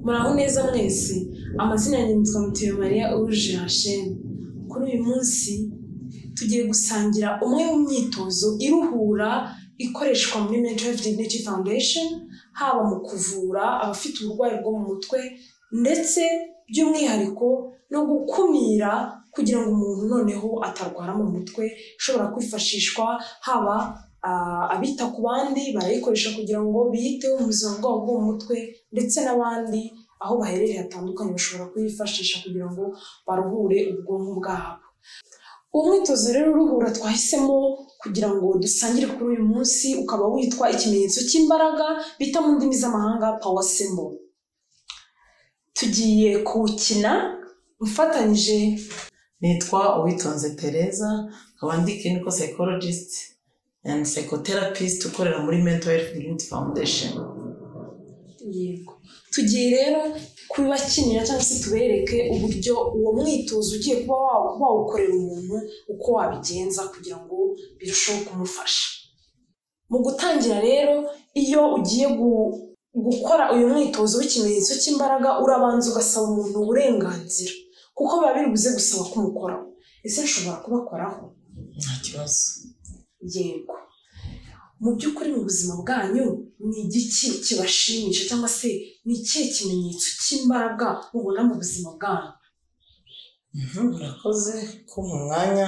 Muraho neza mwese, amazina yanjye nitwa Mutuyemariya Uje Hashem. Kuri uyu munsi tugiye gusangira umwe mu myitozo iruhura ikoreshwa muri Mental Health Dignity Foundation, haba mu kuvura abafite uburwayi bwo mu mutwe ndetse by'umwihariko no gukumira kugira ngo umuntu noneho atarwara mu mutwe. Ishobora kwifashishwa haba abita ku bandi barayikoresha kugira ngo biyiteho mu buzima bwabo bwo mu mutwe, ndetse n'abandi aho baherereye hatandukanye bashobora kuyifashisha kugira ngo baruhure ubwonko bwabo. Uwo mwitozo rero uruhura twahisemo kugira ngo dusangire kuri uyu munsi ukaba witwa ikimenyetso cy'imbaraga bita mu ndimi z'amahanga power symbol. Tugiye kuwukina mfatanyije. Nitwa Uwitonze Tereza, nkaba ndi clinical psychologist and psychotherapist ukorera muri Mental Health Dignity Foundation. Yego, tugiye rero kubibakinira cyangwa se tubereke uburyo uwo mwitozo ugiye kuba wawukorera umuntu uko wabigenza kugira ngo birusheho kumufasha. Mu gutangira rero, iyo ugiye gukora uyu mwitozo w'ikimenyetso cy'imbaraga, urabanza ugasaba umuntu uburenganzira, kuko biba biri buze gusaba kumukoraho. Ese nshobora kubakoraho? Nta kibazo. Yego. Mu by'ukuri mu buzima bwanyu ni igiki kibashimisha cyangwa se ni ikihe kimenyetso cy'imbaraga mubona mu buzima bwanyu? Murakoze kumpa umwanya.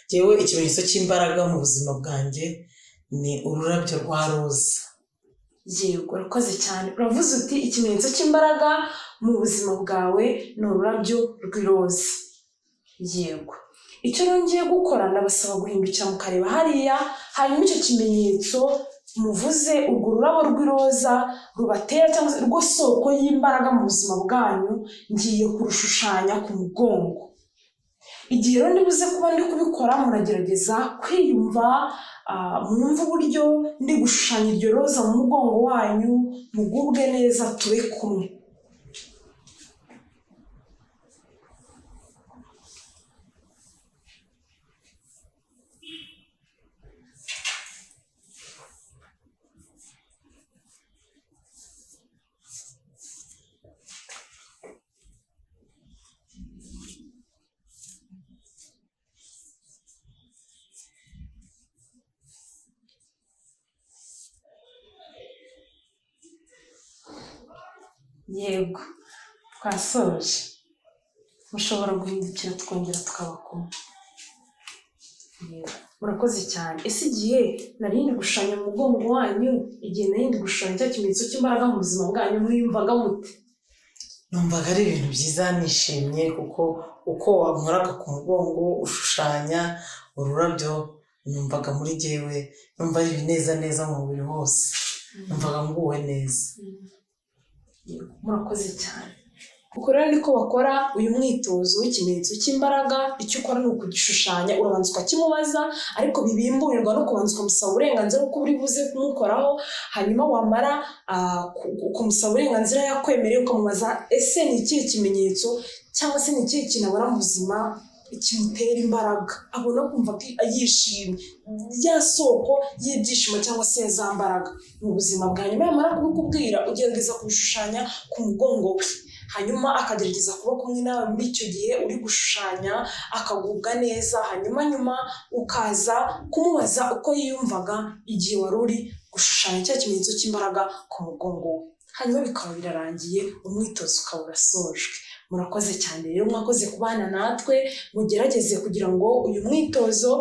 Njyewe ikimenyetso cy'imbaraga mu buzima bwanjye ni ururabyo rwa roza. Yego, urakoze cyane. Uravuze uti ikimenyetso cy'imbaraga mu buzima bwawe ni ururabyo rw'iroza. Yego. Icyo nongeye gukora, ndabasaba guhindukira mukareba hariya, hanyuma icyo kimenyetso muvuze, urwo rurabo rw'iroza rubatera cyangwa se rwo soko y'imbaraga mu buzima bwanyu, ngiye kurushushanya ku mugongo. Igihe rero ndibuze kuba ndi kubikora, muragerageza kwiyumva, mwumve uburyo ndi gushushanya iryo roza mu mugongo wanyu, mugubwe neza, tube kumwe. Yego, twasoje. Mushobora guhindukira tukongera tukabakoma. Yego, murakoze cyane. Ese igihe nari ndi gushushanya mu mugongo wanyu, igihe nari ndi gushushanya cya kimenyetso cy'imbaraga mu buzima bwanyu, mwiyumvaga mute? Numvaga ari ibintu byiza, nishimye, kuko uko wankoraga ku mugongo ushushanya ururabyo, numvaga muri jyewe numva ari ibinezaneza mu mubiri hose, numvaga nguwe neza. Murakoze cyane. Uko rero niko bakora uyu mwitozo w'ikimenyetso cy'imbaraga. Icyo ukora ni ukugishushanya, urabanza ukakimubaza, ariko bibimburirwa no kubanza ukamusaba uburenganzira kuko uri buze kumukoraho, hanyuma wamara kumusaba uburenganzira yakwemereye, ukamubaza ese ni ikihe kimenyetso cyangwa se ni ikihe kintu abona mu buzima kimutera imbaraga, abona kumva yishimye, ya soko y'ibyishimo cyangwa se za mbaraga mu buzima bwa nyuma. Yamara kubikubwira, ugerageza kubishushanya ku mugongo we, hanyuma akagerageza kuba kumwe nawe muri icyo gihe uri gushushanya, akagubwa neza, hanyuma nyuma ukaza kumubaza uko yiyumvaga igihe wari uri gushushanya cya kimenyetso cy'imbaraga ku mugongo we, hanyuma bikaba birarangiye, umwitozo ukaba urasojwe. Murakoze cyane rero, mwakoze kubana natwe. Mugerageze kugira ngo uyu mwitozo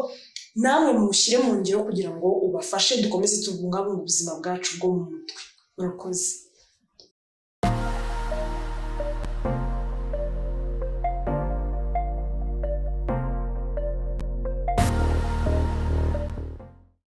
namwe muwushyire mu ngiro kugira ngo ubafashe dukomeze tubungabunge ubuzima bwacu bwo mu mutwe. Murakoze.